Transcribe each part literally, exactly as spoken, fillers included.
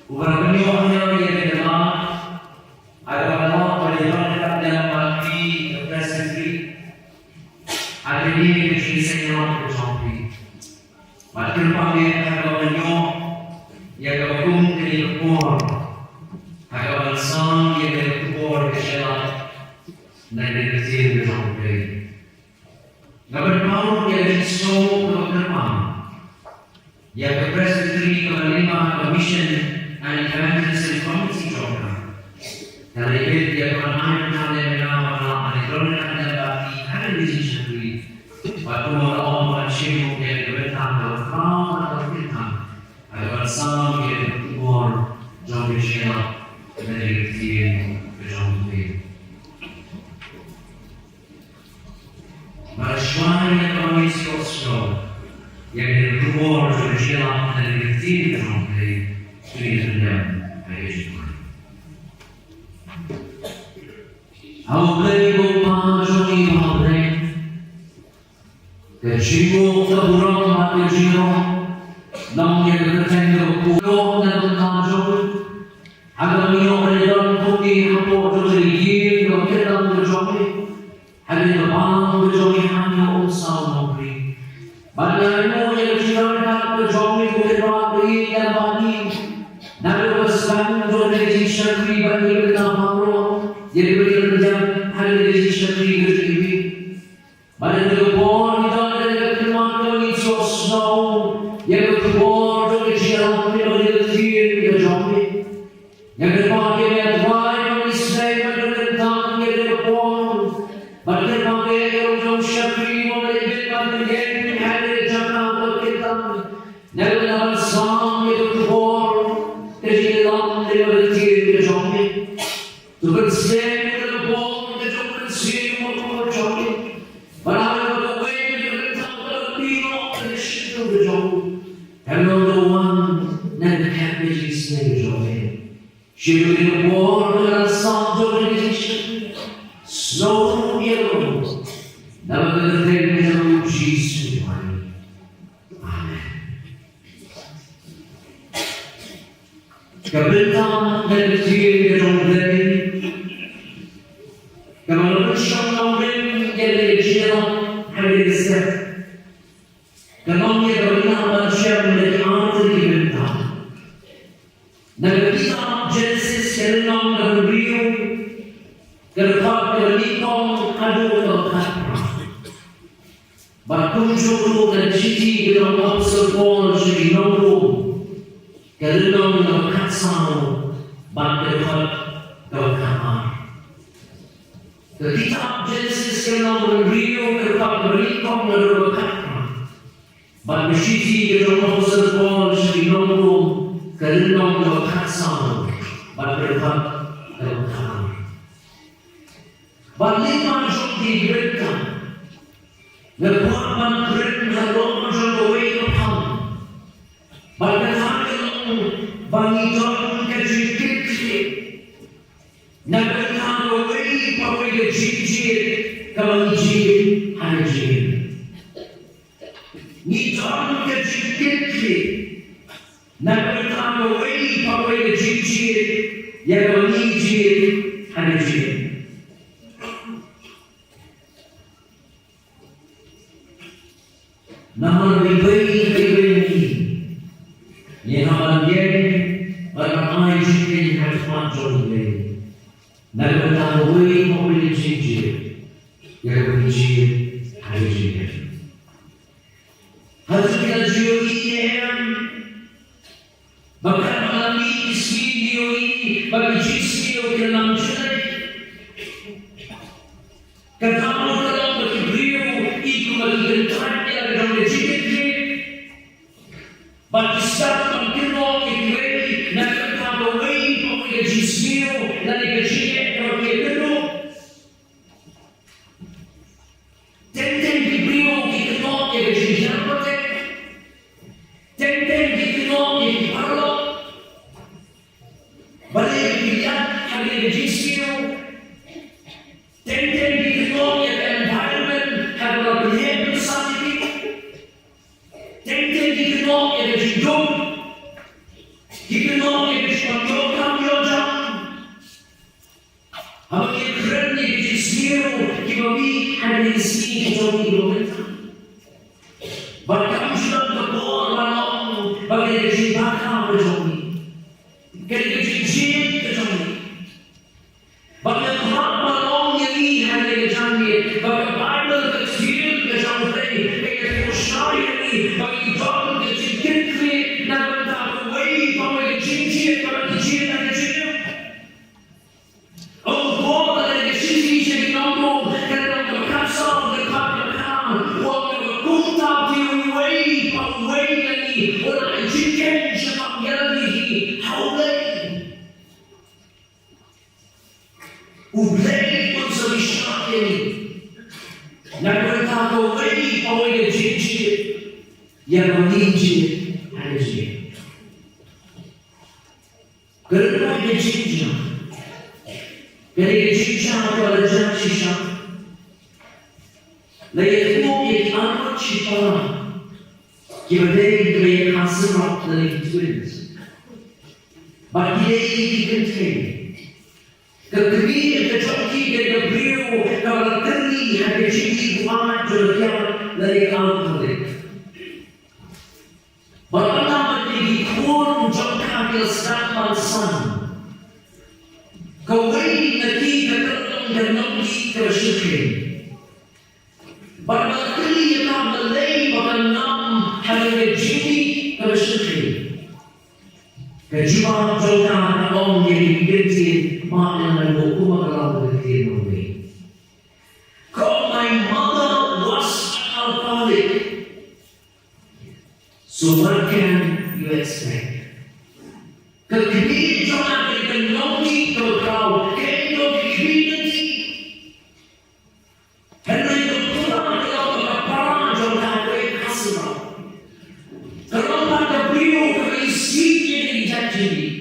Uba la pynïoh ïa kane ka lad, ha kaba la long ban ïadon ryngkat lem bad phi ka Presbytery ha kane ka jingseng ka jong phi. Bad kyrpang eh ha kaba pynïoh ïa kaba kum kane ka por, ha kaba la sdang ïa kane ka por ka jingïalap na kane ka ktien ka jong U Blei. Nga pynpaw ruh ïa ka jingsngew kaba kyrpang ïa ka Presbytery kaba lyngba ka Mission and Evangelism Committee jong ka. Ka la ïa peit ïa ka ban ai bynta lem ïa nga ban lah ban ïadon ryngkat lem bad phi ha kane ka jingshakri. Bad kumba la ong ban shim ïa ka bynta kaba khraw bad kaba kyrteng ha kaba sdang ïa ka khubor jong ka jingïalap na kane ka ktien ka jong U Blei. Bad shuwa ïa kaba ngin ïohsngew ïa kane ka khubor jong ka jingïalap na kane ka ktien ka jong U Blei, to ngin ïa pynlong ïa ka jingkyrkhu. A U Blei ko Pa jong ngi ba ha bneng, ka jingnguh ka burom bad ka jingïaroh long ïa ka kyrteng kaba kyrkhu na ka bynta jong ngi. Ha kaba ngi ïoh ban ïadon kumne hapoh jong ka ïing kaba kyrteng ka jong ngi, ha kane ka bam ka jong ngi ha kane ka umsaw nongpri. Bad nga ainguh ïa ka jingïaroh ka jong ngi ko Trai ba ïeit ïa ngi. Na kaba sdang jong ka jingshakri bad ïa ka bynta baroh ïa kaba ngi la leit ha kane ka jingshakri ka jong ngi. Bad ha kane ka por ngi don ha kane ka kynmaw ka ngi ïohsngew ïa ka khubor jong ka jingïalap na kane ka ktien ka jong ngi. Nga kyrpad ïa ngi, A Trai, ba ngin sdang ban kyntang ïa kane ka por. Bad kyrpad ïa ngi, U Nongshakri, ba ngin ïa bit ban ïeng ha kane ka jaka ba kyntang. Ngi la ban sam ïa ka khubor ka jingïalam na kane ka ktien ka jong ngi. To pynsngew ïa ka khubor ka jong ka mynsiem ka jong ngi. Bad ha kawei ka jingkyntang ka pynlong ka jingshakri ka jong ngi. Kan long ka wan na ka khmat ka jingsngew ka jong ngi. Shim ïa ka bor ka la sah jong ka jingshakri. Snow ïa ka bor. Na ka kyrteng ka jong U Jisu Khrist. Amen. Ka bynta na ka ktien ka jong U Blei. Kaba la pynshong nongrim ïa ka jingïalap ha kane ka step. Ka long ïa kaba ngi hap ban shem na ki ar tylli ki bynta. Na ka kitab Genesis ka lynnong kaba hynriew, ka dkhot kaba nyngkong haduh kaba khatphra. Bad kumjuh ruh na ka shithi ka jong u Apostol Paul sha ki nong Rom, ka lynnong kaba khatsaw bad ka dkhot kaba khatar. Ka kitab Genesis ka lynnong kaba hynriew, ka dkhot kaba nyngkong haduh kaba khatphra. Bad ka shithi ka jong u Apostol Paul sha ki nong Rom, ka lynnong kaba khatsaw bad ka dkhot kaba khatar. Bad lyngba jong kine ki bynta nga kwah ban kren halor jong kawei ka phang. Bad kata ka long ba ngi don ka jingkitkhlieh na ka bynta kawei pa kawei ka jingjied kaba ngi jied ha ka jingim. Ngi don ka jingkitkhlieh na ka bynta kawei pa kawei ka jingjied ïa kaba ngi jied ha ka jingim. Namar ba iwei pa iwei ngi, ngi hap ban ïeng bad ban ai jingkyrkhu ha khmat jong U Blei na ka bynta kawei pa kawei ka jingjied ïa kaba ngi jied ha ka jingim. Hato ngi la ju ïohi ne em ba katba la mih ki sngi ngi ïohi ba ki jingsniew ki la nang ju leit? Kata ruh ka long ba ki briew ki kumba ki kyntait ïa ka jong ka jingkitkhlieh. Bad ki stad ban kynnoh ïa kiwei na ka bynta kawei pa kawei ka jingsniew lane ka jingeh kaba ki ïakynduh. Teng teng ki briew ki kynnoh ïa ka jinghiar patek. Teng teng ki kynnoh ïa ki paralok. Balei ki ïaid ha kane ka jingsniew? Teng teng ki kynnoh ïa ka environment ha kaba la pynheh pynsan ïa ki. Teng teng ki kynnoh ïa ka jingdum. Ki kynnoh ïa ka Ngi ha kine ki sngi ki jong ngi ruh mynta. Bad kam shym don ka bor ban ong ba ka dei ka jingbakhraw ka jong ngi, ka dei ka jingjied ka jong ngi. Bad nga kwah ban ong ïa ngi ha kane ka janmiet ba ka Baibl ka ktien ka jong U Blei ka ïathuhshai ïa ngi ba ngi don ka jingkitkhlieh na ka bynta kawei pa kawei ka jingjied kaba ngi jied ha ka jingim. Ong Paul ha ka shithi sha ki Rom, ka lynnong kaba khatsaw, ka dkhot kaba khatphra, u ong ba kumta te uwei pa uwei na ngi un ai jingkheiñ shaphang ïa lade hi ha U Blei. U Blei un sa bishar ïa ngi na ka bynta kawei pa kawei ka jingjied ïa kaba ngi jied ha ka jingim. Ka dei ka jingjia, ka dei ka jingjia kaba la jia shisha. La ïathuh ïa ki arngut shipara kiba dei kiba ïakha symrok lane ki twins. Bad ki dei ki kynthei. Ka kmie ka jong ki ka dei ka briew kaba la kyrni ha ka jingïeit jong ka kiad lane ka alcoholic. Bad ynda ma ki khun jong ka ki la sdang ban san, kawei na ki ka kyrteng ka Nongdih kaba shyrkhei. Bad ba la kylli ïa ka balei ba ka ngam ha ka jingdih kaba shyrkhei. Ka jubab jong ka ka ong ïa ki ktien, ma nga la buh kumba ka long ka ktien nongwei. Ka ong, "My mother was an alcoholic. So what can you expect?" Ka kmie jong nga ka dei ka nongdih kaba khraw, kaei kaba phi khmih na ka? Hynrei ka para ka long ka para jong ka, ka ïakha symrok. Ka long pat ka briew kaba isih ïa ki jait jingdih.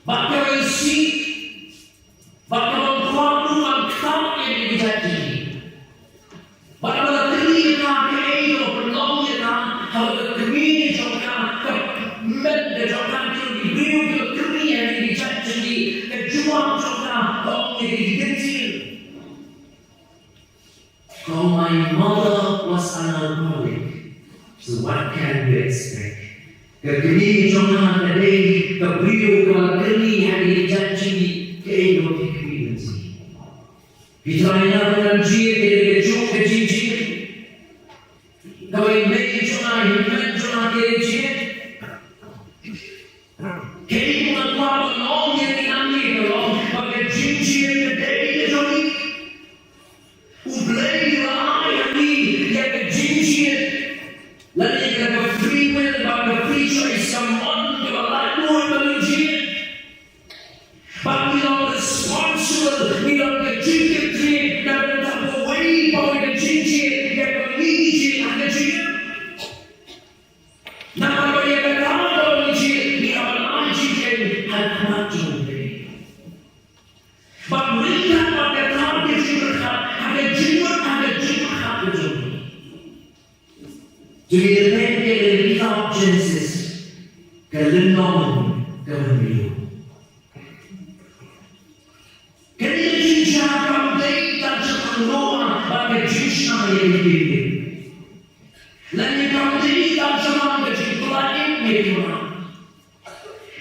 Bad kaba isih, bad kaba kwah ruh ban ktah ïa ki jait jingdih. Bad ba la kylli ïa ka kaei kaba pynlong ïa ka, haba ka kmie jong ka, ka met ka jong ka, ki briew kiba kyrni ïa ki jait jingdih, ka jubab jong ka ka ong ïa ki ktien. Ka ong, "My mother was an alcoholic, so what can you expect?" Ka kmie jong nga ka dei ka briew kaba la kyrni ha ki jait jingdih, kaei kaba phi khmih na ka? Phi tharai nga ruh ngan jied ïa kajuh ka jingjied kaba i mei jong nga, i hynmen jong nga ki la jied? Kaei kaba nga kwah ban ong ïa ngi nangne ka long ba ka jingjied ka dei ka jong ngi. U Blei u la ai ha ngi ïa ka jingjied, lane ka free will bad ka free choice, ka mon kaba laitluid ban jied. Bad ngi long responsible, ngi long ka jingkitkhlieh na ka bynta kawei pa kawei ka jingjied ïa kaba ngi jied ha ka jingim. Namar ba ïa kata kaba ngi jied ngi hap ban ai jingkheiñ ha khmat jong U Blei. Bad ryngkat bad kata ka jingpyrkhat ha ka jingmut ha ka jingpyrkhat ka jong ngi. To ngi ïa peit ïa ka kitab Genesis ka lynnong kaba hynriew. Kane ka jingjia kam dei tang shaphang Noah bad ka jingshna ïa ka ïing. Lane kam dei tang shaphang ka jingpynlait ïa ki mrad.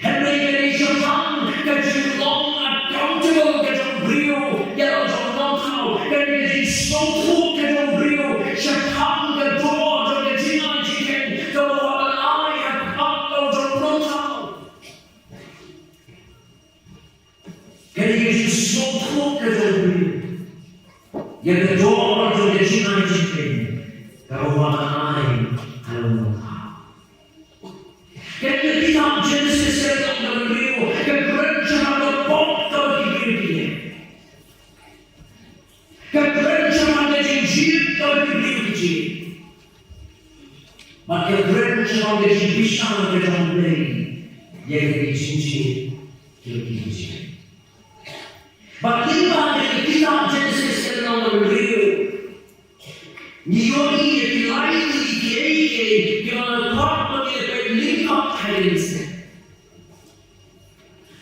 Hynrei ka dei shaphang ka jinglong accountable ka jong u briew ïa la u jong u nongthaw. Ka dei ka jingsngewthuh ka jong u briew shaphang ka dor jong ka jingai jingkheiñ kaba u hap ban ai ha khmat ka jong u nongthaw. Ka dei ka jingsngewthuh ka jong u briew ïa ka dor jong ka jingai jingkheiñ kaba u hap ban ai ha u nongthaw. Ka dei ka kitab Genesis ka lynnong kaba hynriew ka kren shaphang ka pop kaba ki briew ki leh. Ka kren shaphang ka jingjied kaba ki briew ki jied. Bad ka kren shaphang ka jingbishar ka jong U Blei ïa ka jingjied kaba ki jied. Bad lyngba ka kitab Genesis ka lynnong kaba hynriew, ngi ïohi ïa ki lai tylli kiei kiei kiba nga kwah ba ngi ïa peit lyngkot ha kane ka sien.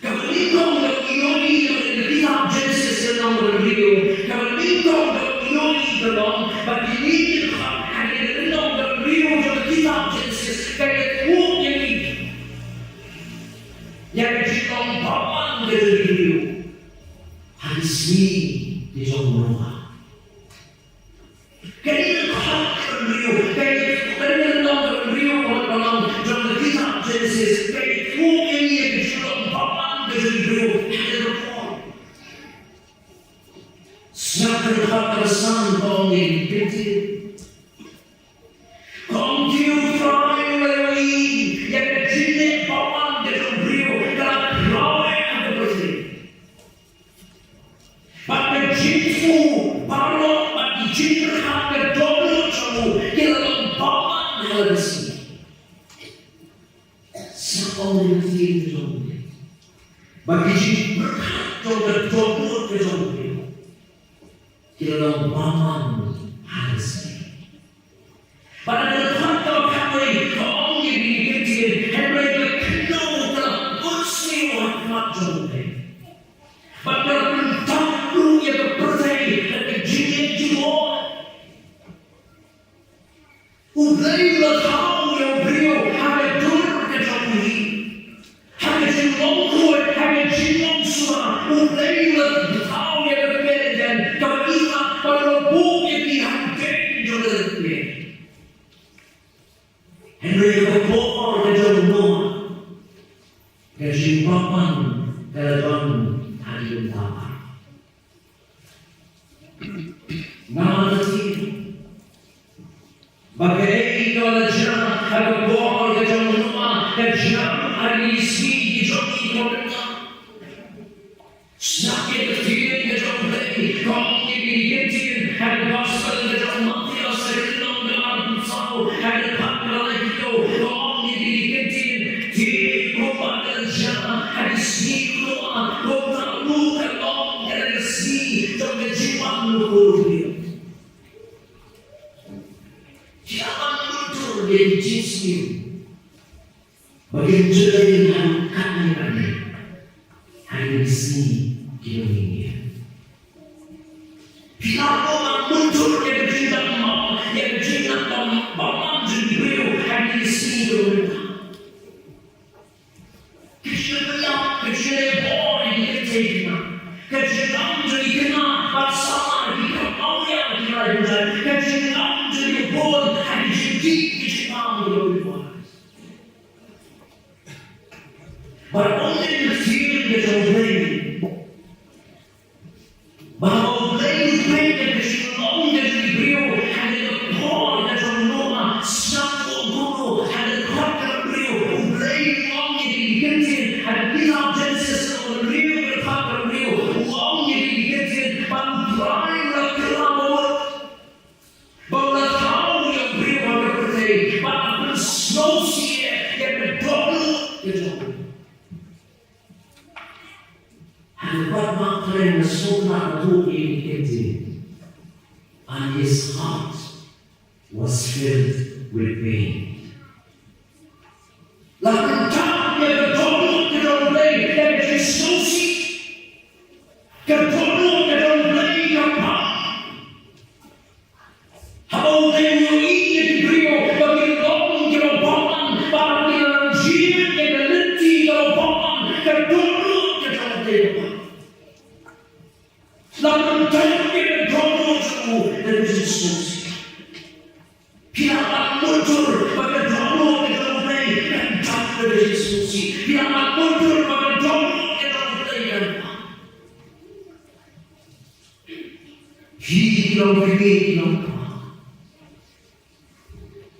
Kaba nyngkong kaba ngi ïohi ha kane ka kitab Genesis ka lynnong kaba hynriew, ïa ka jinglong bymman ka jong ki briew ha ki sngi ki jong u Noah. Kane ka dkhot ka briew, kane, kane ka dkhot ka briew, ka long jong ka kitab Genesis, ka ïathuh ïa ka jinglong bymman ka jong ki briew ha kane ka por. Sngap ka dkhot kaba san, ka ong ïa ki ktien. Ka ong, to U Trai, ïa ka jingleh bymman ka jong u briew ka la khraw ha ka pyrthei. Bad ka jingthmu baroh bad ki jingpyrkhat ka dohnud jong u ki la long bymman ha la ka sngi. Sa ong ïa ka ktien ka jong u Blei ba ki jingpyrkhat jong ka dohnud ka jong u Blei ki la long bymman ha ka sngi. Bad ha ka dkhot kaba khatwei ka ong ïa kine ki ktien, hynrei ka khyndew ka la bunsniew ha khmat jong U Blei. Bad ka la pyntap ruh ïa ka pyrthei da ka jingïeit jubor. U Blei u la thaw ïa u briew ha ka dur ka jong u hi. Ha ka jinglong khuid, ha ka jinglong suba, U Blei u la thaw ïa ka pyrthei kaba i mat, bad u la buh ïa ki ha ka ding jong ka lynti. Hynrei ha ka por ka jong u Noah, ka jingbymman ka la don ha ki bynta. Namar ka ktien ba kaei kaba la jia ha ka por ka jong u Noah ka jia ha kine ki sngi ki jong ngi kaba mynta. Sngap ïa ka ktien ka jong U Blei, ka ong ïa kine ki ktien ha ka gospel ka jong u Mathaios, ka lynnong kaba arphew saw, ha ka dkhot kaba laiphew hynriew, ka ong ïa kine ki ktien. Te kumba ka la jia ha ki sngi u Noah, kumta ruh ka long ha ka sngi jong ka jingwan u Kpa u briew. Ki la ban mutdur ïa ki jingsniew ba kin jlei ha katne katne ha kine ki sngi ki jong ngi. Phi lah ban mutdur ïa ka jingdap bymman, ïa ka jingdap bymman jong ki briew ha kine ki sngi ki jong ngi. Ka jingïap, ka jingïap bor ïa ki kynthei ki kmie, ka jingïap jong ki khynnah bad samla, ki kynmaw ïa ki khynnah, ka jingïap jong ki bun ha ki jingdih ki jingpang ki bun. Bad ong ïa ka ktien ka jong U Blei ba U Blei u peit ïa ka jinglong ka jong ki briew ha ka por ka jong u Noah. Sngap, u ong kumno ha ka dkhot kaba hynriew, U Blei u ong ïa ki ktien ha ka kitab Genesis ka lynnong hynriew ka dkhot kaba hynriew, u ong ïa ki ktien ba U Trai u la kylla bamut. Ba u la thaw ïa u briew ha ka pyrthei bad u la pynsngewsih ïa ka dohnud ka jong u. Ha kaba bud Mark Twain ka sngewthuh ïa kine ki ktien, and his heart was filled with pain. La pyndap ïa ka dohnud ka jong U Blei da ka jingsngewsih. Ka dohnud ka jong U Blei ka bang. Haba U Blei u ïohi ïa ki briew ba ki long kiba bymman, ba ki la jied ïa ka lynti kaba bymman, ka dohnud ka jong U Blei ka bang. La pyndap ïa ka dohnud jong u da ka jingsngewsih. Phi lah ban mutdur ba ka dohnud ka jong U Blei kan dap da ka jingsngewsih. Phi lah ban mutdur ba ka dohnud ka jong U Blei kan dap. Phi ki long kmie, ki long kpa,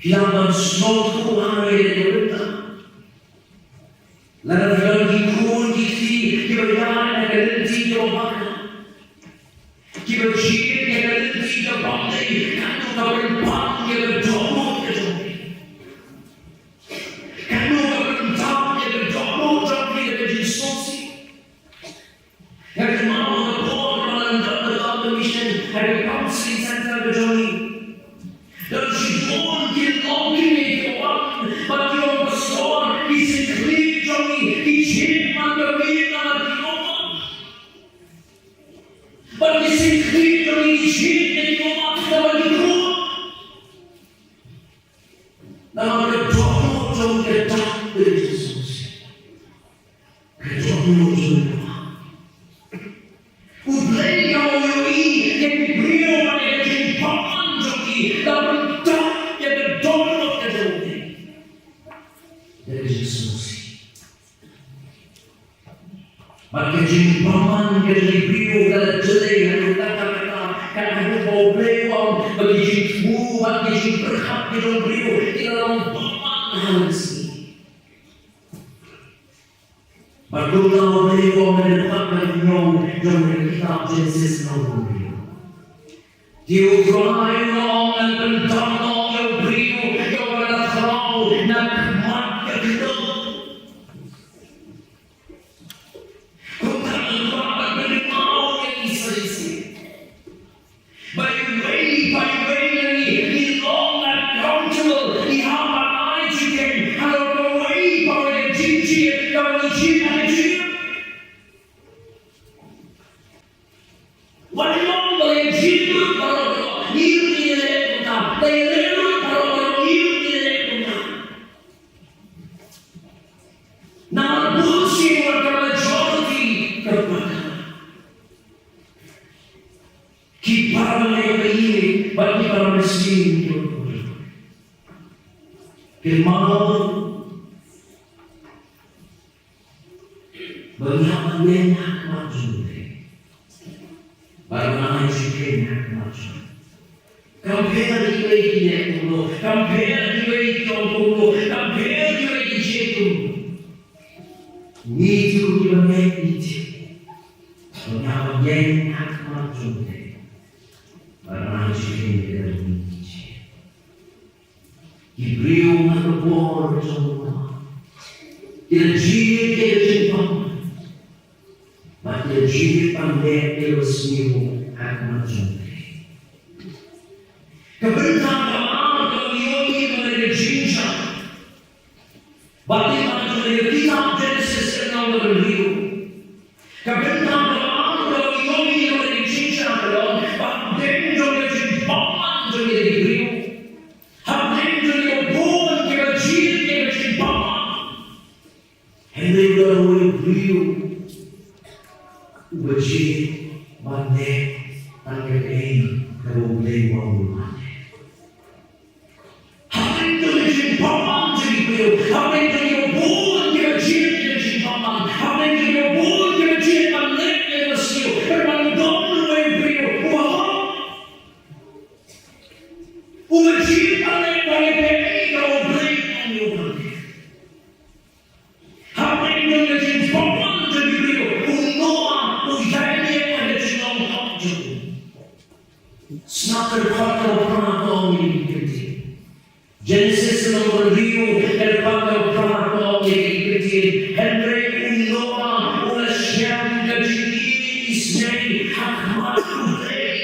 phi lah ban sngewthuh hangne ïa kata. Lada phi long ki khun ki kti kiba ïaid ha ka lynti kaba bakla, kiba jied ïa ka lynti kaba bymdei, katno ka pynbang ïa ka dohnud ka jong phi. Katno ka pyndap ïa ka dohnud jong phi da ka jingsngewsih. Nga kynmaw ha ka por ba nga dang don ha ka mission ha ka counseling center ka jong ngi. Don shibun ki longkmie kiba wan bad ki ong, Pastor, ki syngklik jong ngi ki jied man ka miet namar ki ummat. Bad ki syngklik jong ngi ki jied man ki ummat namar ki khuid. Bad ka jingbymman ka jong ki briew ka la jlei haduh katta katta, ka haduh ba U Blei u ong ba ki jingthmu bad ki jingpyrkhat ki jong u briew ki la long bymman ha lynti. Bad kumta U Blei u ong ha ka dkhot kaba hynñiew jong ka kitab Genesis lynnong kaba hynriew. Te U Blei u ong ngan pyndam noh ïa u briew, ïa uba nga la khraw na khmat ka khyndew. Kumta ngan kwah ban pynmynñiaw ïa ngi sa shisien. Ba iwei pa iwei na ngi, ngi long accountable, ngi hap ban ai jingkyrkhu halor kawei pa kawei ka jingjied kaba ngi jied ha ka jingim. Wat ïa long ba la ïa jied lut baroh baroh, ngi ruh ngin ïaleh kumta, la ïa leh lut baroh baroh, ngi ruh ngin ïaleh kumta. Namar bun sien wat ka majority ka pat ki para bangeit bad ki para mynsiem ki kynmaw ba ngi hap ban ïeng ha khmat jong U Blei. Bad ban ai jingkyrkhu ha khmat jong U Blei. Kam pher kiwei ki leh kumno, kam pher kiwei ki ong kumno, kam pher kiwei ki jied kumno. Ngi tu kiba ngeit ngi tip ba ngi hap ban ïeng ha khmat jong U Blei. Bad ban ai jingkyrkhu ïa ka jingim. Ki briew ha ka por jong u Noah ki la jied ïa ka jingbymman. Bad ki la jied ban leh ïa ka jingsniew ha khmat jong U Blei. Ka bynta kaba ar kaba ngi ïohi ka long ka jingjia. Bad ka long ka kitab Genesis ka long kaba hynriew. Ka bynta kaba ar kaba ngi ïohi ka long ka jingjia ka long ba hapdeng jong ka jingbymman jong ki briew. Hapdeng jong ki bun kiba jied ïa ka jingbymman. Hynrei u don uwei u briew uba jied ban leh tang kaei kaba U Blei u ong ban leh. Hapdeng jong ka jingbymman jong ki briew, hapdeng jong ki bun kiba jied ïa ka jingbymman, hapdeng jong ki bun kiba jied ban leh ïa ka jingsniew, hynrei u don uwei u briew uba hok. Uba jied ban leh tang kaei kaba U Blei u ong ïa u ban leh. Hapdeng jong ka jingbymman jong ki briew, u Noah u ïaid ha ka jinglong hok jong u. Sngap ka dkhot kaba phra ka ong ïa kine ki ktien. Genesis lynnong kaba hynriew, ka dkhot kaba phra ka ong ïa kine ki ktien. Hynrei u Noah u la shem ka jingisynei ha khmat U Blei.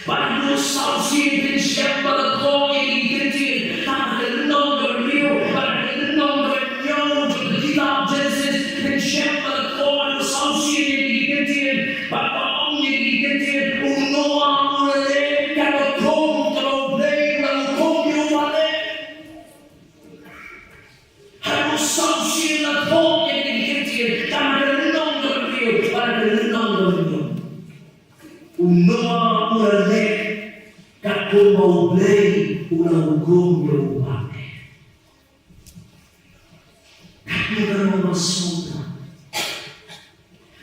Bad u Noah u la shem bad u la thoh ïa kine ki ktien, ha ka lynnong kaba hynriew bad ka lynnong kaba hynñiew jong ka kitab Genesis, u la shem bad u la thoh, u la shem ïa kine ki ktien, bad ka ong ïa kine ki ktien, u Noah u la leh katba kum kaba U Blei u la hukum ïa u ban leh. Haba u Samson u la thoh ïa kine ki ktien, tang ha ka lynnong kaba hynriew bad ka lynnong kaba hynñiew. U Noah u la leh katkum ba U Blei u la hukum ïa u ban leh. Katno ka long ba sngewtynnat.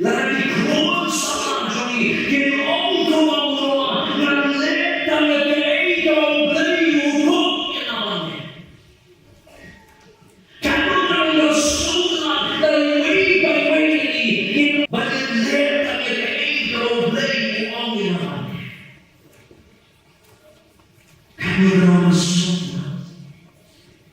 Lada ki khun samla jong ngi kin ong kumba u Noah, ngan leh tang ïa kaei kaba U Blei u hukum ïa nga ban leh. Katno ngan ïohsngew lada iwei pa iwei na ngi ngin ban leh tang ïa kaei kaba U Blei u ong ïa nga ban leh. Katno ngan ïohsngew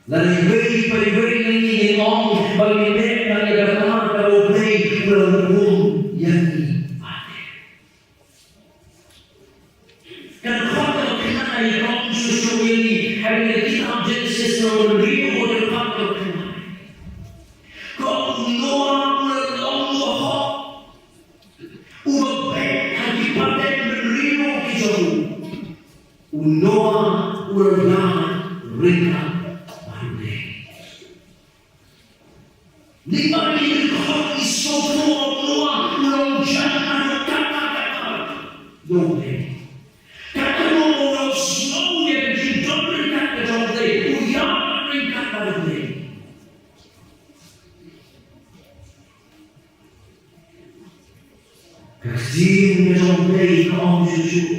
lada iwei pa iwei na ngi ngin ong ba ngin leh tang ïa kata kaba U Blei u la hukum ïa ngi ban leh. Ka dkhot kaba khyndai ka ong shuh shuh ïa ngi ha ka kitab Genesis lynnong hynriew, ka dkhot kaba khyndai. Ka ong u Noah u la long u bahok uba beit ha ki pateng bynriew ki jong u. U Noah u la ïaid ryngkat bad U Blei. Lyngba kine ki dkhot ngi sngewthuh ba u Noah u la long jan haduh katta katta ïa U Blei. Katno u la sngew ïa ka jingdon ryngkat ka jong U Blei, u ïaid ryngkat bad U Blei. Ka ktien ka jong U Blei ka ong shuh shuh.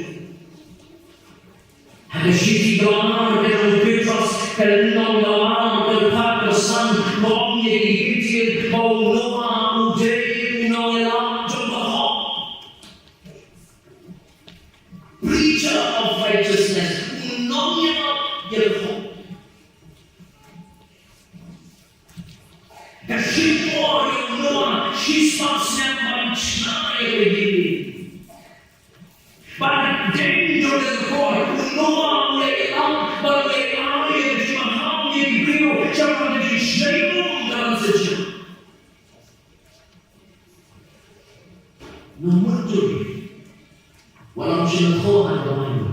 Ha ka shithi kaba ar ka jong u Petros, ka lynnong kaba ar, ka dkhot kaba san, ka ong ïa ki ktien ba u Noah u dei u nongïalam jong ka hok. Preacher of righteousness, u nongïalam ïa ka hok. Ka shim por ïa u Noah shispah snem ban shna ïa ka ïing. Bad dei jong ka por u Noah u la ïalam bad u la ïalam ïa ka jingmaham ïa ki briew shaphang ka jingshlei lum ka ban sa jia. Nga mutdur. Wat ym shym la thoh ha ka Baibl.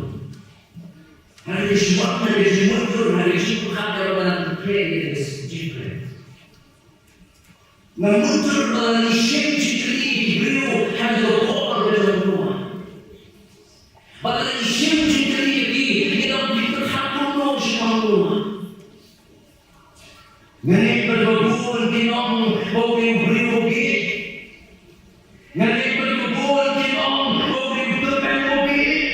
Hynrei shuwa na ka jingmutdur, ha ka jingpyrkhat kaba nga dang pyrkhat ïa ka jingpyrkhat. Nga mutdur ba la ngi shim jingkylli ïa ki briew ha ka por ka jong u Noah. Ba la ngi shim jingkylli ïa ki, ngi dang pyrkhat kumno shaphang u Noah. Nga ngeit ba kiba bun kin ong ba u dei u briew uba bieit. Nga ngeit ba kiba bun kin ong ba u dei u tymmen uba bieit.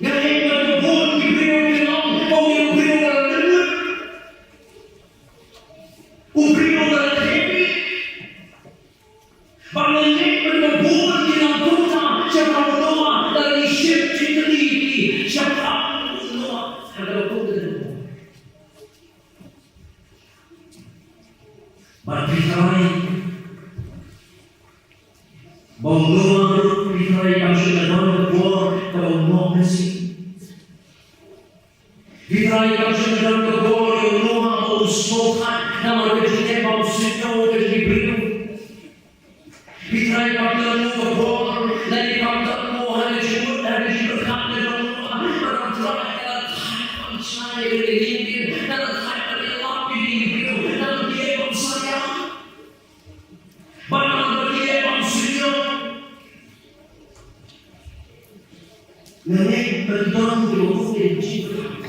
Nga ngeit ba kiba bun ki briew kin ong ba u dei u briew uba la lyngngoh. U briew uba la lyngngoh. Ba nga ngeit ba kiba bun ki nongkynmaw shaphang u Noah, lada ngi shim jingkylli ïa ki shaphang u Noah ha kaba kum kane. Bad phi tharai ba u Noah ruh, phi tharai kam shym la don ka por kaba u Noah mynsiem. Phi tharai kam shym la don ka por ïa u Noah ba u sngewthuh namar ka jingeh bymsuidñiew ka jong ki briew. Phi tharai kam shym la don ka por, lane kam don ka por ha ka jingmut, ha ka jingpyrkhat ka jong u Noah ba U Trai u la thait ban shna ïa ka ïing, u la thait ban ïalap ïa ki briew namar ki leh bymsatia. Bad namar ba ki leh bymsuidñiew. Nga ngeit ba ki don kiba bun ki jingpyrkhat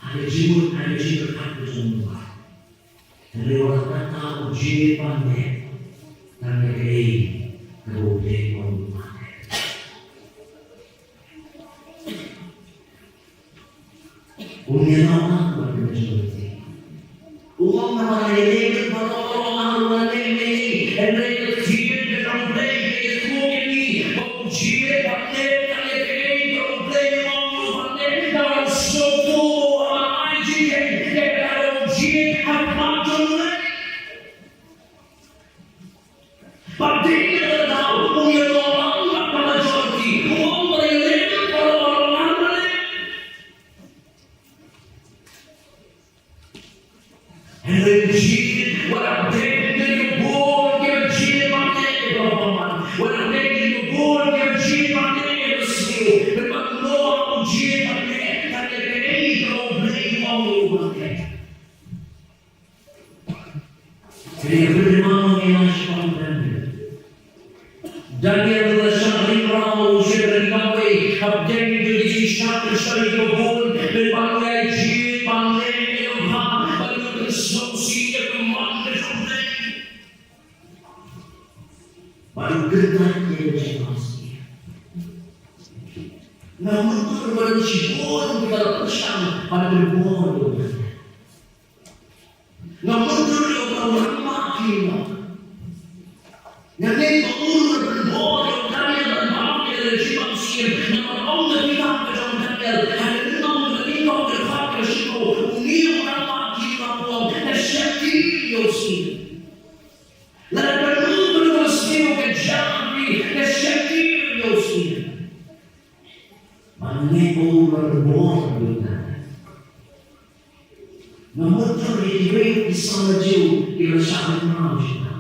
ha ka jingmut, ha ka jingpyrkhat ka jong u Noah. Hynrei wat la katta u jied ban leh tang ïa kaei kaba U Blei u ong. Um ïa nang bad ka majority. U ong namar lei lei bad baroh baroh ngi la leh lei lei. Hynrei ka ktien ka jong U Blei ka ïathuh ïa ngi ba u jied ban leh tang ïa kaei kaba U Blei u ong u ban leh. Namar u sngewthuh ba ai jingkheiñ ïa kata kaba u jied ha khmat jong U Blei. Bad dei na kata ka daw, u ïalam bad ka majority, u ong ba ïa leh, ba ïa leh. Hynrei u jied, wat la dei ki bun kiba jied ban leh ïa ka bymman, wat la dei ki bun kiba jied ban leh ïa ka sniew, bad u Noah u jied ban leh, tang ïa kaei kaba U Blei u ong u ban leh. Hynrei ka pynrimang ïa nga shaphang u Daniel. Daniel u la shah ring mraw sha ka ri kawei, hapdeng jong ki jingshah pynshoi kiba bun, bad u la jied ban leh ïa u Blei, bad u la kynsngewsih ïa ka mon ka jong U Blei. Bad u kyntait ïa ka jingmynsiem. Nga mutdur ba don shibun kiba la pyrshang ban pynbor ïa u Daniel. Nga mutdur ïa u rangbah ki nong. Nga ngeit ba u la pynbor ïa u Daniel ban bam ïa ka jingmynsiem. Namar ong ka kitab ka jong u Daniel ha ka lynnong kaba nyngkong ka dkhot kaba shiphew, une u rangbah ki nong u ong, nga sheptieng ïa u sniew. Lada kano kano ka sniew ka jia ha phi, nga sheptieng ïa u sniew. Bad nga ngeit ba u la pynbor ïa u Daniel. Nga mutdur ïa kiwei ki samla Jiw kiba la shah ring mraw sha u.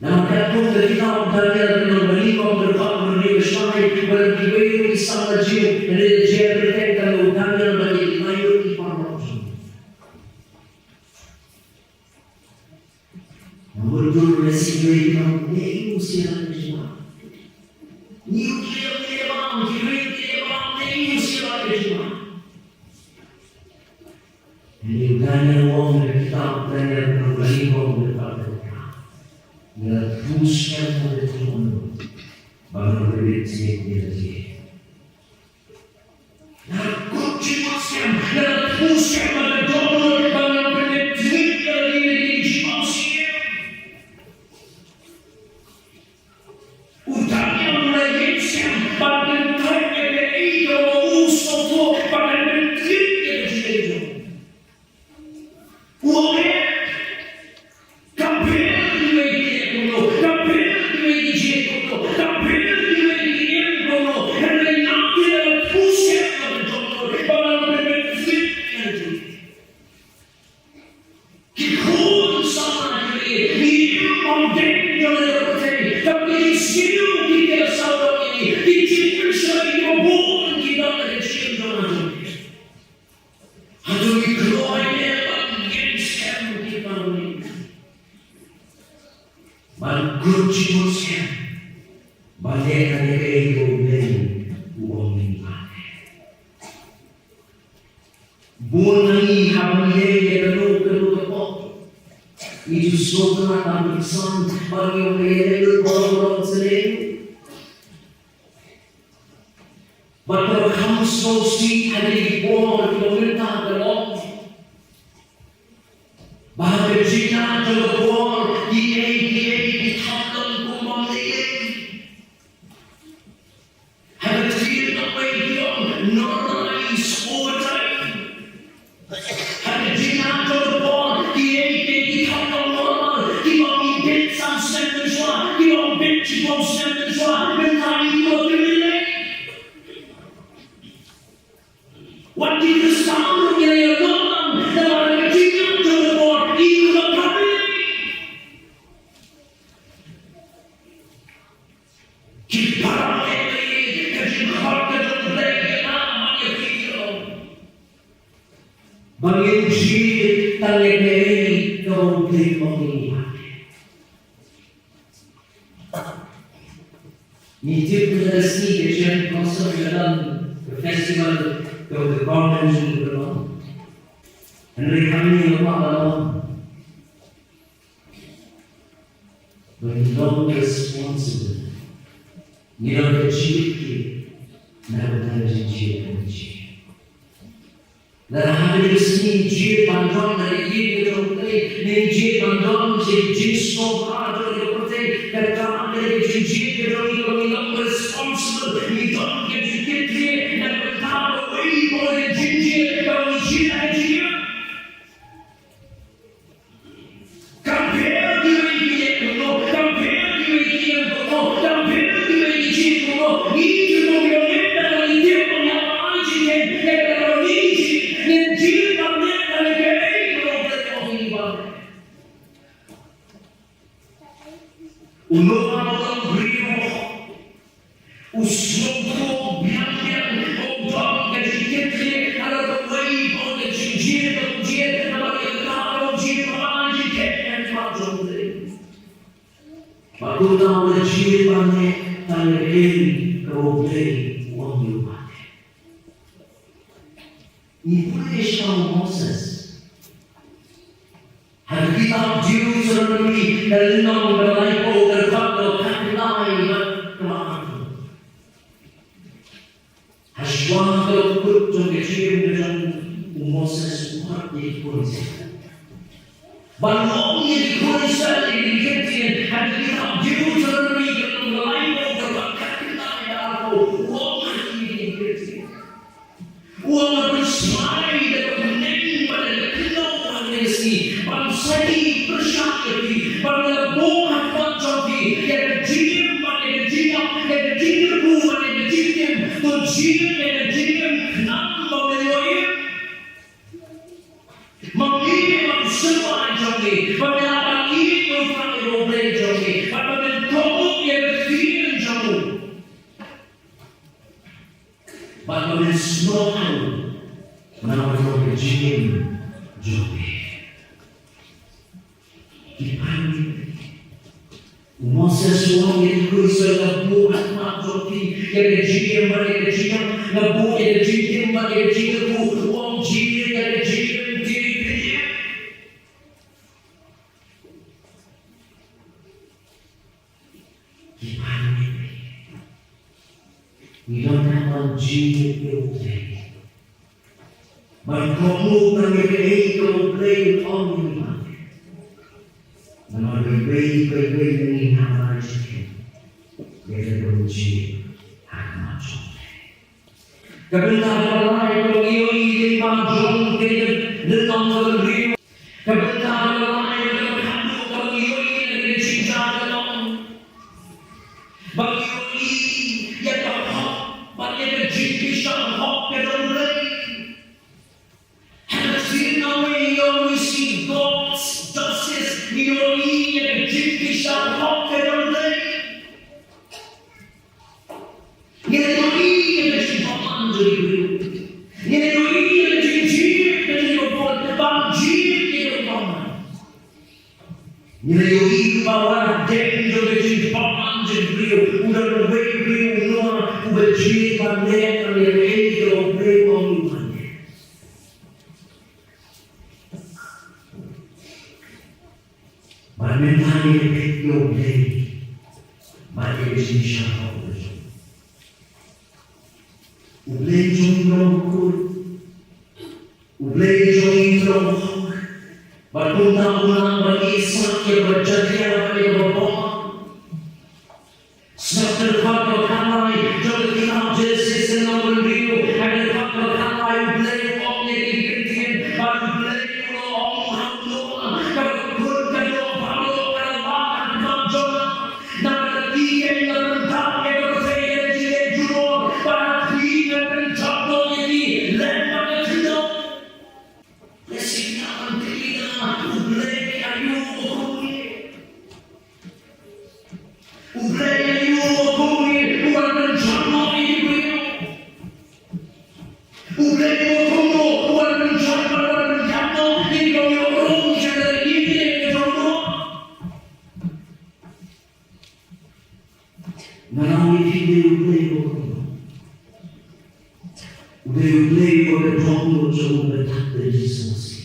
Namar katkum ka kitab Daniel ka lynnong ba nyngkong ka dkhot kaba hynriew, ba shai ba don kiwei ki samla Jiw, hynrei la jer kyrteng tang ïa u Daniel bad ïa ki aïu ki paralok jong u. Namar dur leh shisha ïa u, ne u shisha ïa u. Ni u ki leh bam, ki leh bam, ne u shisha ïa u. Ni u Daniel u ong ha ka kitab Daniel, ka lynnong ba nyngkong, ka dkhot kaba hynriew. Nga la pus ïa ka dohnud ba ngan pynbeit ïa lade. Nga la kut jingmut skhem, nga la pus ïa ka dohnud ba ngan pynbeit ïa lade na ki jingmut skhem. U Daniel u la ïeit skhem ban kyntait ïa kaei kaba u sngewthuh, ban kyntait ïa ka jingïeit jong u. U ong, eh, kam pher kiwei ki ïeit kumno, kam pher kiwei ki jied kumno, kam pher kiwei ki im kumno, hynrei nga te nga la pus ïa ka dohnud ba ngan pynbeit ïa lade. Ki khun samla jong ngi, ngi im bymdei jong ngi ha ka pyrthei, tang ki jingsniew ki kiew sawdong ïa ngi, ki jingpynshoi kiba bun ki don ha ka jingim jong ngi. Hato ngi kloi ne ban ïeng skhem ki paralok? Ban kut jingmut skhem ban leh ïa kaei kaba U Blei u ong ïa ngi ban leh. Bun na ngi haba ngi leh ïa kano kano ka pop, ngi ju sngewtynnat ban pynsan, ba ngi ong ïa leh lut bor bor seh. Bad kaba kham sngewsih ha kine ki por kiba mynta ka long ba ha ka jingïaid jong ka por, kiei kiei ki thap long kumba ym dei. Ha ka ktien nongwei ki ong normalize overtime. Ha ka jingïaid jong ka por, kiei kiei ki thap long normal, kiba ym bit san snem mynshuwa, kiba ym bit shiphew snem mynshuwa, mynta ngi ïoh kynlei. Wat ki Khristan ruh ki la ïalong lang, namar ha ka jingïaid jong ka por, ki ïoh kynlei. Ki para bangeit, ka jingkhot ka jong U Blei ka nam ha ïa phi. Ba ngin jied tang ïa kaei kaba U Blei u ong ïa ngi. Ngi tip ba ka sngi ka jen kongsan ka don ka festival ka convention ka don. Hynrei hangne nga kwah ban ong ba ngi long responsible. Ngi long ka jingkit na ka bynta ka jingjied kaba ngi jied. Lada ha kane ka sngi ngi jied ban don na ka ïing ka jong U Blei, ngi jied ban don ka jingsngewbha jong ka pyrthei, kata ka dei ka jingjied ka jong ngi, ngi long responsible, ngi don ka jingkitkhlieh na ka bynta kawei pa kawei ka jingjied kaba ngi jied ha ka jingim. Kam pher kiwei ki ïeit kumno, kam pher kiwei ki im kumno, kam pher kiwei ki jied kumno, ngi junom ïa ngi, ngi tip ba ngi hap ban ai jingkyrkhu ïa kata kaba ngi jied, ngin jied ban leh ïa kaei kaba U Blei u ong ïa ngi ban leh. U Noah u long briew u sngewthuh biang biang, u don ka jingkitkhlieh halor kawei ka jingjied kaba u jied, namar ïa kata ka jingjied ka ban ai jingkyrkhu ïa ka jong U Blei. Bad kumta u la jied ban leh tang ïa kaei kaba U Blei u ong ïa u ban leh. Ngi pule shaphang u Moses. Ha ka kitab Deuteronomy, ka lynnong kaba laiphew, ka dkhot kaba khatkhyndai bad kaba arphew. Hashwa ka la kut jong ka jingim ka jong u Moses u khot ïa ki khun Israel. Ban ong ïa ki khun Israel ïa ki ktien, ha ka kitab Deuteronomy ka lynnong kaba laiphew, ka dkhot khatkhyndai bad arphew, u ong ïa ki ktien. U ong, nga pynshai da ka bneng bad da ka khyndew ha kane ka sngi ban sa ïoh pyrshah ïa phi, bad nga la buh ha khmat jong phi ïa ka jingim bad ïa ka jingïap, ïa ka jingkyrkhu bad ïa ka jingtim. To jied ïa ka jingim khnang ba men ïoh im. Ma ngi, ma ngi sngewbha jong ngi, ma ngi la ban ïeit ïa U Trai U Blei jong ngi, bad ma men kohnguh ïa ka ktien jong u. Bad ba men sngewthuh na ka jingim jong me. Ki pynmih. U Moses u ong ïa ki khun Israel, nga buh ha khmat jong phi ïa ka jingim bad ïa ka jingim, nga buh ïa ka jingim bad ïa ka jingim, u ong jied ïa ka jingim, jied ïa ka jingim. Jied ïa U Blei. Ban kohnguh tang ïa kaei kaba U Blei u ong ïa ngi. Namar kawei kawei na ngi ha ka jingim, ngi dei ban jied ha khmat jong U Blei. Ka bynta kaba lai kaba ngi ïohi lyngba jong ka lynnong ka briew. Ka bynta kaba lai kaba khatduh kaba ngi ïohi na ka jingïaid ka long ba ngi ïohi ïa ka hok bad ïa ka jingkyrshan hok ka jong U Blei. Ha ka sien kawei ngi ïohi God's justice, ngi ïohi ïa ka jingkyrshan hok ka jong U Blei. Ngi la ïohi ïa ka jingbymman jong ki briew. Ngi la ïohi ïa ka jingjied ka jong ki briew, ban jied ïa ka bymman. Ngi la ïohi ba wat la dei jong ka jingbymman jong ki briew, u don uwei u briew u Noah uba jied ban leh ïa kaei kaba U Blei u ong ïa u ban leh. Bad mynta ngi la peit ïa U Blei bad ïa ka jingsngew U Blei. U Blei jong ngi u long bakhuid. U Blei jong ngi u long hok. Bad kumta u nang ban ïaisah ïa kaba jakhlia bad ïa kaba bymman. Sngap ka dkhot kaba khatlai jong ka kitab Jenesis lynnong hynriew, ha ka dkhot kaba khatlai U Blei u ong ïa ki ktien, bad U Blei u la ong ha u Noah, kaba kut ka doh baroh ka la wad ha khmat jong nga. Namar ka ki keiñ la pyntap ïa ka pyrthei da ka jingleh julor, bad ka ki ngan pynjot noh ïa ki lem bad ka khyndew. Nga sngewthuh ban kylli ïa U Blei aïu uba kum ngi. U Blei aïu uba kum ngi, uba pynjot noh ïa ki briew. U Blei uba kumno, uba pynjot bad uba pynïap noh ïa ki briew rung sha ka ri ïing ka jong u. Nga ong ïa phi, u dei U Blei uba kumno? U dei U Blei uba ka dohnud jong u ka dap da jingsngewsih.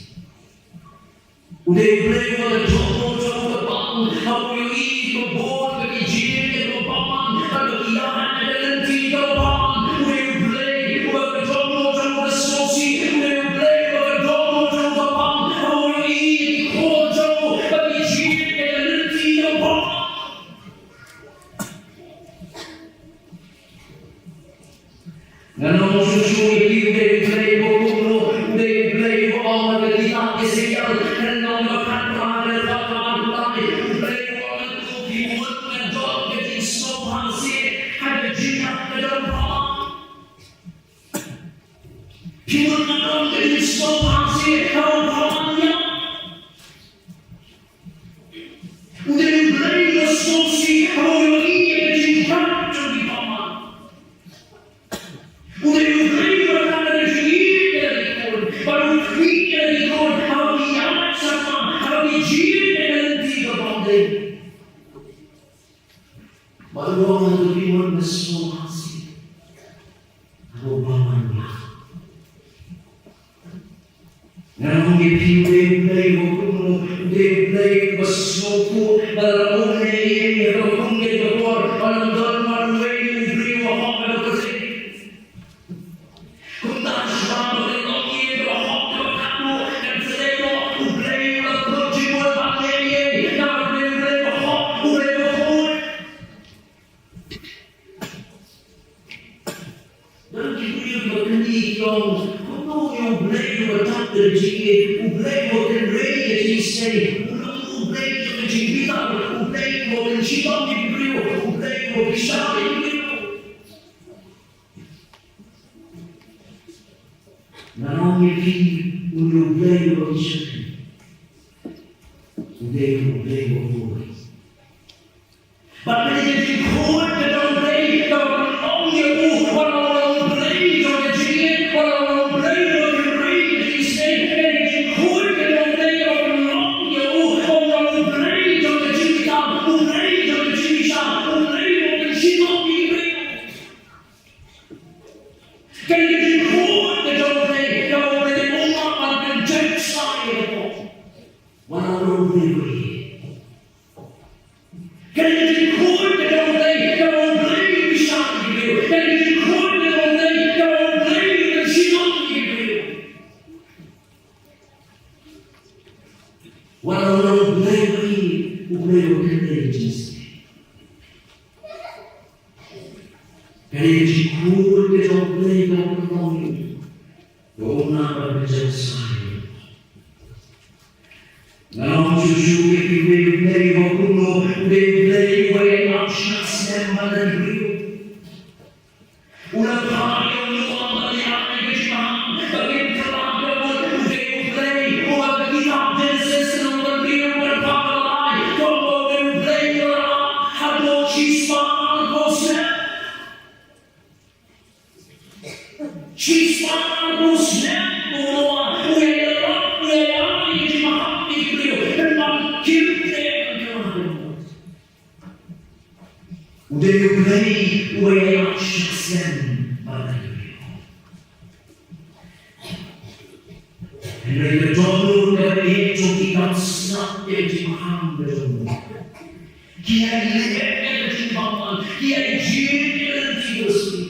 U dei U Blei uba ka dohnud jong u ka bang, haba u ïohi ba bun ba ki jied ïa kaba bymman, haba ki ïaid ha ka lynti kaba bymman. U dei U Blei uba ka dohnud jong u ka sngewsih. U dei U Blei uba ka dohnud jong u ka bang, haba u ïohi ïa ki khun jong u ba ki jied ïa ka lynti kaba bymman. Ngan ong shuh shuh ïa phi, u dei U Blei uba kumno? U dei U Blei uba ong ha ka kitab Esekiel, lynnong kaba khatphra, dkhot kaba arphew lai, U Blei u ong, to phi mut nga don ka jingsngewbha seh ha ka jingïap ka jong u Balaam. Phi mut nga don ka jingsngewbha seh ha u Balaam ïa. U dei U Blei uba sngewsih haba u ïohi ïa ka jingïap jong ki bymman. U dei U Blei uba kynnoh ka jingïeit ïa ki khun, bad u khmih ïa ki khun haba ki ïaid sha khmat, haba ki jied ïa ka lynti kaba bymdei. Bad u ong, to phi mut nga sngewbha seh haba u bymman ïa. Ngan ong ïa phi, u dei U Blei uba kumno? U dei U Blei uba sngewthuh ba lada um leh ei ei ha kaba kum kane ka por, ba ym don wat uwei u briew uba hok ha kaba kum. Kumta shuwa ba ka longïing kaba hok kaba khatduh kan sa leit noh, U Blei u la kut jingmut ban leh ei ei, namar U Blei, U Blei uba hok, U Blei uba khuid. Don ki briew kiba kylli, ki ong, kumno ïa U Blei uba dap da ka jingïeit, U Blei uba kynrei ïa ka jingïaseng, u long U Blei jong ka jingbitar, U Blei uba kynshitom ïa ki briew, U Blei uba kyrshan ïa ki briew. Ngan ong ïa phi, une U Blei uba kyrshan, u dei U Blei uba khuid. Bad kane ka jingkhuid ka jong U Blei kaba pynlong ïa u ban long U Blei jong ka jingïeit, ban long U Blei jong ka jingïeit, kane ka jingkhuid ka jong U Blei kaba pynlong ïa u ban long U Blei jong ka jingbitar, U Blei jong ka jingkyrshan, U Blei uba kynshitom ïa ki briew. Kane ka jingkhuid ka jong U Blei kaba U Blei um lah ban kynjah ïa ka pop. Wat la u long U Blei uba ïeit. Kane ka jingkhuid ka jong U Blei kaba U Blei u kyrshan ïa ki briew. Kane ka jingkhuid ka jong U Blei Wat long U Blei uei, U Blei uba kynthei jong ka jingïaseng. Kane ka jingkhuid ka jong U Blei ka long, ka ong na ka jingïaseng. Nga ong shuh shuh ïa phi, U Blei uba kumno, U Blei uba ïaid sha slem bad ki briew. U la phah ïa u Noah ban ïaid ïa ka jingmaham, ba kin kylla ka mut. U dei U Blei uba ha ka kitab Genesis lynnong ba hynriew dkhot ba lai, kumba U Blei u la phah, haduh shispah arphew snem. Shispah arphew snem u Noah u ïaid, u ïaid ïa ka jingmaham ïa ki briew, kynmaw kim treh ban kylla ka mut. U dei U Blei uba ïaid sha slem bad ki briew. Hynrei ka dohnud kaba eh jong ki kam sngap ïa ka jingmaham ka jong U Blei. Ki ïaid leh ïa ka jingbymman, ki ïaid jied ïa ka lynti ka lynti.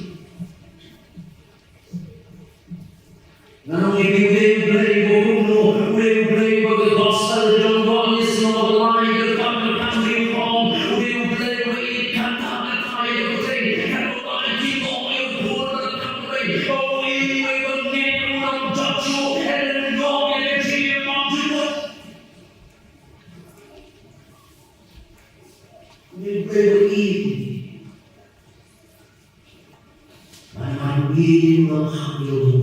Nga ong ïa phi, U dei U Blei uba kumno, U dei U Blei uba, ka gospel jong u Ïoannis lynnong ba lai, dkhot khathynriew ka ong, U dei U Blei uba ïeit katta katta ïa ka pyrthei, katba u la ai ki lok ïa u bor bad ka kynrei, ba uei uei uba ngeit u nym jot shuh, hynrei un ïoh ïa ka jingim bymjukut. U dei U Blei uba ïeit. Bad man u ïeit u la phah ïa u.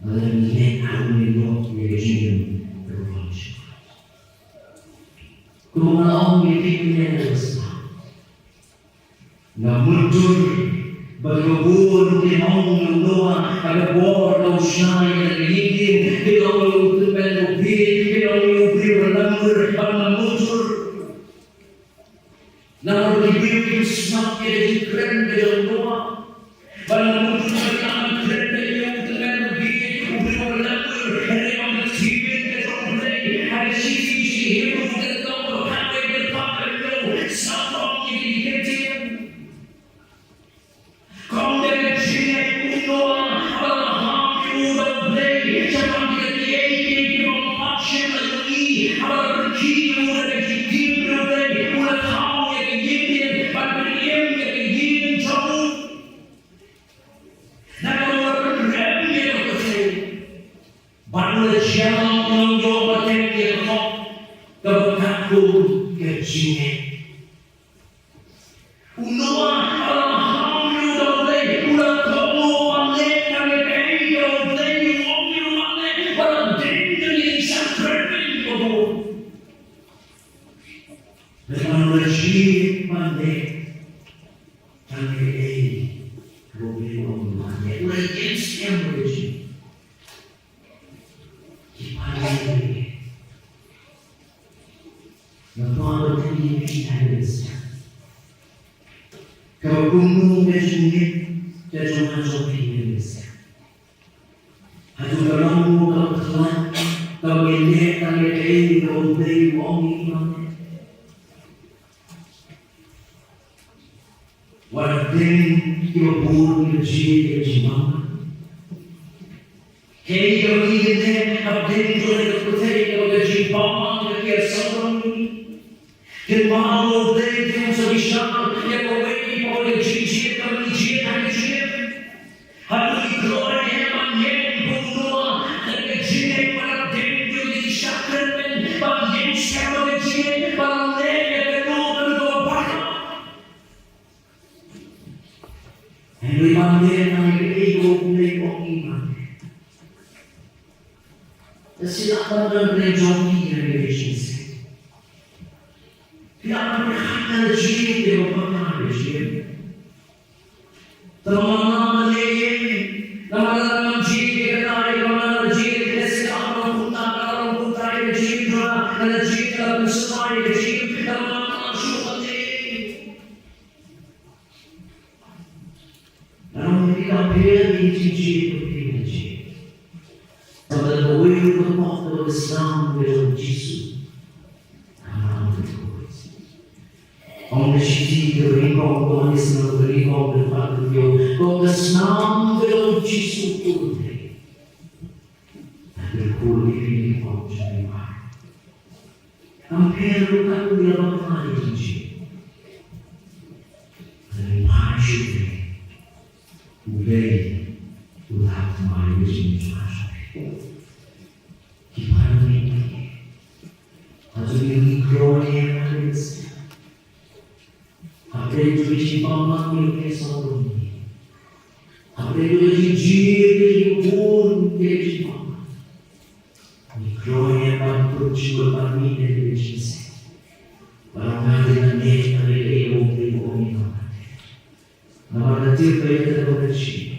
Bad lada ngi ngeit, ha une u ïoh ïa ka jingim kaba bymjukut. Kumba nga la ong ïa phi mynne, nga sngewbha, nga mutdur ba kiba bun kin ong ïa u Noah, ha ka por ba u shna ïa ka ïingdien, kin ong ïa u tymmen u bieit, kin ong ïa u briew ba lamwir, bad nga mutdur. Namar ki briew kim sngap ïa ka jingkren ka jong u Noah. Bad nga mutdur ba ki la kren ïa u tymmen u bieit, u briew ba lamwir, hynrei ong ka ktien ka jong U Blei ha ka Shithi Hebru ka lynnong ba khatwei ka dkhot ka hynñiew, sngap ïa kine ki ktien. Kumba ka jingngeit u Noah, haba la maham ïa u da U Blei shaphang kita kiei kiei kiba ym pat shym la ïohi, haba la rkhie ïa u da ka jingtim na U Blei, u la thaw ïa ka ïingdien ban pynim ïa ka ïing jong u. Nangta u la pynrem ïa ka pyrthei, bad u la jia long u nongïoh ba teng ïa ka pop, kaba katkum ka jingngeit. U Noah, haba la maham ïa u da U Blei, u la kohnguh ban leh tang ïa kaei kaba U Blei u ong ïa u ban leh, ba la deng da ki shakri kiba bun. Hynrei u la jied ban leh tang ïa kaei kaba U Blei u ong ïa u ban leh. U la ïeng skhem ïa ka jingim. Ki para bangeit, nga kwah ban kylli ïa phi ha kane ka step, kaba kumno ka jingngeit ka jong nga jong phi ha kane ka step? Hato ka long kaba khlaiñ, kaba ngi leh tang ïa kaei kaba U Blei u ong ïa ngi ban leh? Wat deng kiba bun kiba jied ïa ka jingbymman. Kaei kaba ngi leh hap deng jong ka pyrthei kaba ka jingbymman ka ïa sawdong ïa ngi. Kynmaw, U Blei um sa bishar ïa kawei pat ka jingjied kaba ngi jied ha ka jingim. Hato ngi kloi ne em ban ïeng kum u Noah, da ka jingngeit ban deng jong ka jingshah kynmaw, ban ïeng skhem ha ka jingngeit, ban leh ïa kano kano kaba baroh. Hynrei ban leh tang ïa kaei kaba U Blei u ong ïa ngi ban leh. Te sngewbha ban don ha ka jong phi ïa ka jingïaseng. Phi hap ban pyrkhat ïa ka jingim kaba pyrkhat ïa ka jingim. Te ma nga nga leh ïa, namar lada ngam jied ïa kata, ïa kaba nga la jied, te sngewbha ban long kumta, ka long kumta ïa ka jingim jong nga, nga la jied, nga la pynshai ïa ka jingim, te ma nga nga shu ban leh ïa. Nga ong ïa phi, ka pher ïa ka jingjied kaba phi la jied. Kaba kawei ka pop kaba ka snam ka jong u Jisu. Ka nam ka jong u Jisu. Ong ka shithi kaba nyngkong, ka Ïoannis kaba nyngkong, ka dkhot kaba hynñiew. Ong ka snam ka jong u Jisu u Blei. Nga kyrkhu ïa phi, Compare ruh katto katne ka jingjied. Hynrei phai shuh, U Blei u la thymmai ïa ka jingim jong ngi. Ki para bangeit, hato ngi kloi ïa ka jingim? Hapdeng jong ki jingbam lang ki ruh ki sngewthuh. Hapdeng jong ki jingjied ki ruh ki bun ki jingbam lang. Ngi kloi ban pynjot ban mih na ka jingseng. Ba nga dei ngan leh ïa kaei kaba U Blei u ong ïa nga. Namar nga tip ba ïa kata ka jingjied,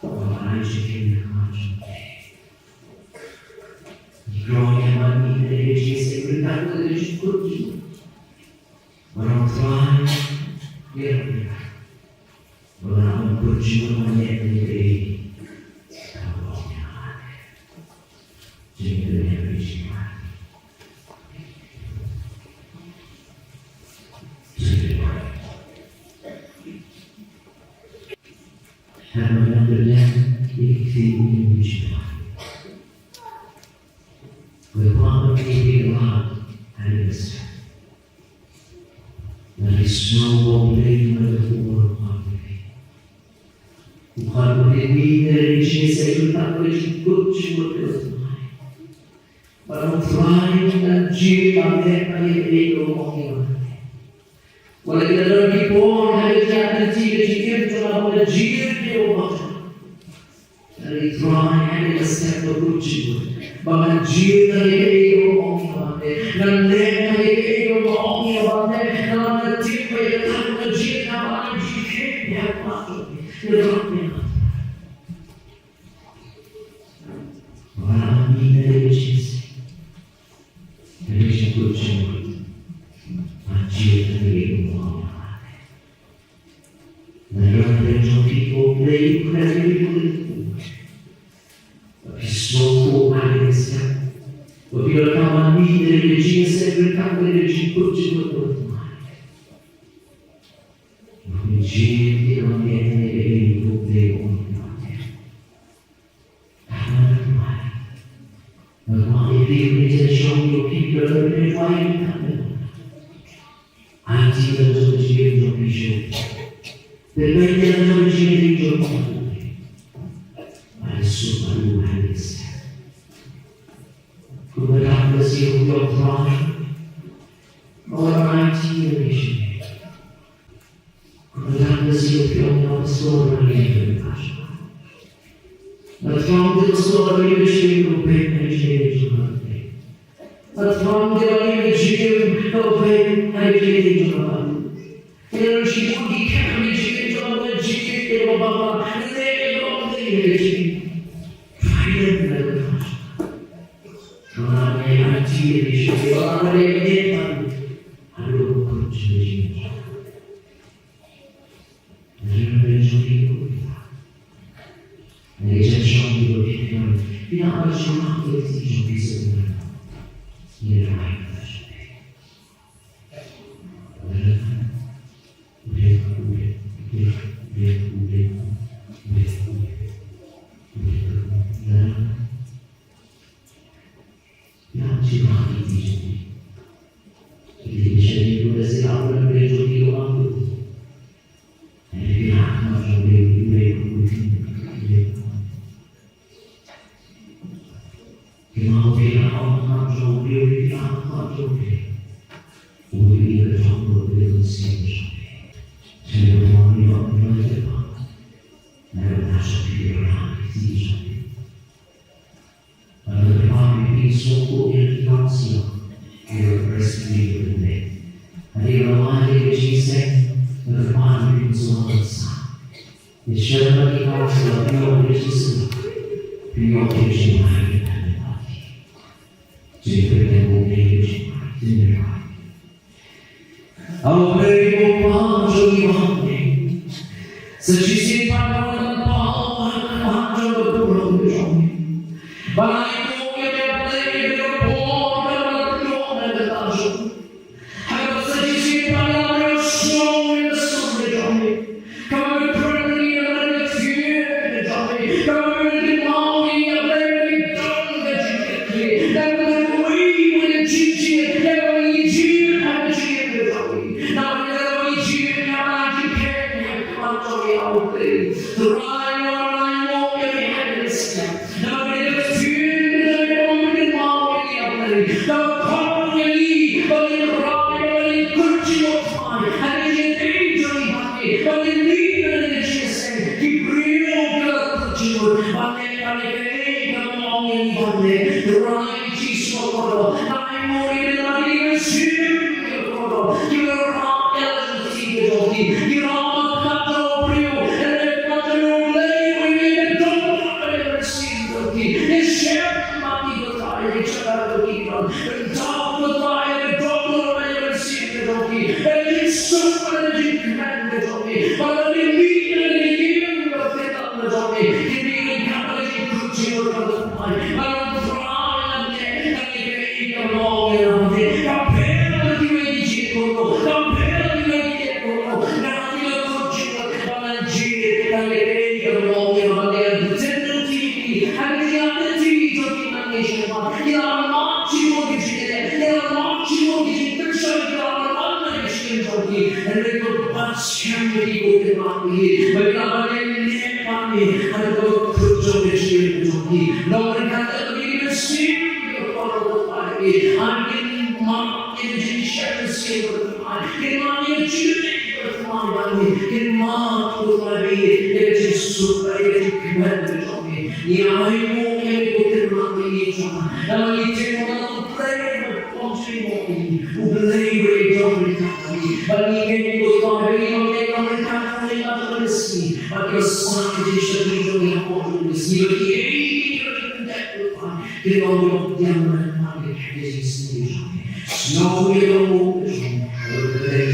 ba nga ai jingim ïa ka jong U Blei. Ngi kloi ban mih na ka jingseng, ban pynjot ban pynjot. Ba U Trai u ïarap ïa nga. Ba ngan pynjot ban leh ïa kaei kaba u ong ïa nga. Jingkylli ïa ka jingkylli. Haba ngi kylli ïa ka jingkylli. Ba ngi kylli ïa ka jingkylli. Nga la sngew ba U Blei u la buh ïa nga. U khot ba ngi mih na ka jingseng, u khot ba ngi kut jingmut ïa U Trai. Bad U Trai un jied ban leh ïa kaei kaba u ong ïa nga. Wat la ki don ki por ha ka jingïaid lynti ka jingim jong nga ba nga jied ïa U Blei. Hynrei Trai, ha kane ka step ba kut jingmut, ba ngan jied ïa kaei kaba u ong ïa nga. Ngan leh ïa kaei kaba u ong ïa nga. Namar nga tip ba ïa kata ka jingjied ka ban ïa jingjied ïa ka. Ïa ka. Ba ngan mih na ka jingseng. Ka jingkut jingmut. Ban jied ïa kaei kaba u ong ïa nga. Ngi ïa pyrshang jong phi, ko Blei, u kren ïa phi, ko Blei. Ba phi sngewthuh ïa ka step. Ba phi donkam ban mih na ka jingseng, donkam na ka jingkut jingmut. Ba phi jied ïa ka, ïa ka, ïa ka, ïa ka, ko Blei, ko Blei. Nga thrang te ka sor ka ïing ka jong phi, ka jong phi. Nga thrang te ka ïing ka jong phi, ka jong phi. Ïa shi bun ki kam ki jong phi, ka jong phi, ka jong phi. Nga thrang te ka ïing ka jong phi. Nga thrang te ka ïing ka jong phi. Bad nga kyrpad ïa phi sngewthuh ïa ki council, ïa ki president, ïa ki wan ïa ka jingseng, nga kyrpad ïa phi sngewthuh sa. Ïa shen bad ki council, phi ïoh ïa ka jingseng, phi ïoh ïa ka jingseng. Jingkyrkhu ïa ka jingseng. A Blei ko Pa jong ngi ba ha bneng. Sa shisien pat ngi dang pynpaw ha ka khmat jong ka pura jong ngi. Ba ngi ïathuh ïa U Blei ïa ka por kaba la pynlong na ka kyrteng jong ngi. Haba sa shisien pat ngi la ïohsngew ïa ka sur jong ngi. Kaba ngi pyrkhat ïa ka, kaba ngi kynmaw ïa U Blei, ngi don ka jingkitkhlieh. Trai Jisu ka kordor, nga ainguh ïa lade, lade ki mynsiem ki kordor, ki la rah ïa la ka jingïaid ka jong ki, ki la rah ïa ka briew, ïa ka briew, ïa ka mynsiem ka jong ki, ïa shem ma ki, ko Trai, ïa ka jaka ka jong ki, ban tap, ko Trai, ïa ka mynsiem ka jong ki, ïa ka jingsuk, ïa ka jingkmen ka jong ki, ba la ki mih, ïa ka jingim, ïa ka jingkmen ka jong ki, ki mih, ïa ka jingkmen ka jong ki, Hynrei ka bat shem ïa ki, ko Kynrad, ïa ki ba ngi leh bad ngi ha ka kut jong ka jingim jong ki. Long ryngkat ïa ki mynsiem ki ba kordor, ko Trai, ïa ki, kin mad ïa ka jingshem mynsiem, ko Trai, kin mad ïa ka jingïeit, ko Trai, bad ngi, kin mad, ko Trai, ïa ka jingsuk, ïa ka jingkmen jong ki. Ngi ainguh ïa ki, ko Kynrad, ïa ki jong nga. Namar ngi tip ba U Blei U Blei u dei u jong ryngkat bad ngi. Bad ngi ngeit, ko Trai, ba ngi ngeit ba ryngkat bad ngi ha kane ka sngi, bad ki ba sah ka jingshakri jong ngi ha kane ka sngi, ba ki ei ki ba ki pyndep, ko Trai, ki long kiba pdiang ryngkat bad ngi ha kane ka sngi jong ngi. Sngewbha ïa ka burom jong U Blei.